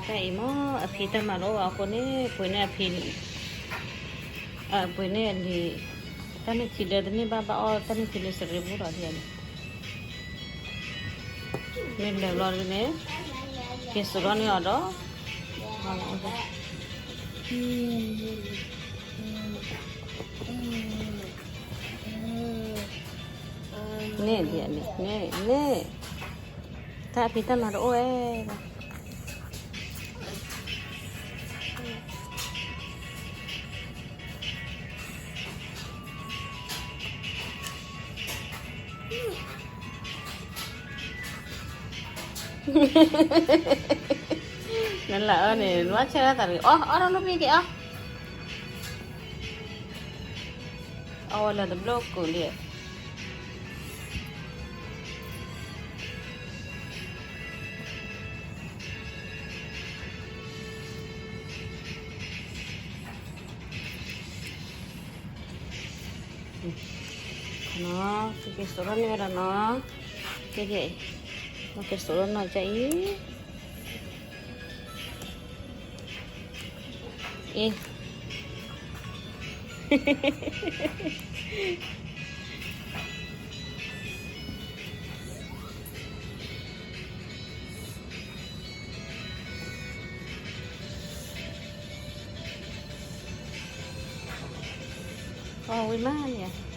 တၢ်အံၤမ့ၢ်အဖံတၢ်မၤတအိၣ်ဘၣ်အဃိန့ၣ် ပှ့ၤန့ၢ်အဖံ, ပှ့ၤန့ၢ်အလံၤ, တၢ်န့ၢ်ထံဒၢတန့ၢ်ဘၣ်ဘၣ်အီၣ် တၢ်န့ၢ်ထံလၢစရ့ပူဒီးဒ်န့ၣ်, မ့ၢ်လဲၤဘျီဒ်န့ၣ်, က့ၤစိာ်ထီၣ်န့ၢ်အီၤဒီး န့ၣ်ဒ်န့ၣ်, န့ၣ်, တၢ်အဖံတၢ်မၤတအိၣ်ဝဲဘၣ်. နလၢအၢန့ၣ် နဘၣ်ဆၢထၢၣ်သးတဂ့ၤ, အီၣ်, အီၣ်ထီၣ်လၢမ့ၢ်က့ၤအီၣ်, အီၣ်ဝဲလၢတဘျီကိၣ်လံ. နီၤ, ကက့ၤစိာ်ထီၣ်န့ၢ်ဝဲဒၣ်နီၤ, ကဲကဲ, ကက့ၤစိာ်ထီၣ်နီၤကၠၢ်အံၤ, အ့ အီၣ်ဝံၤမးန့ၣ်ဧါ.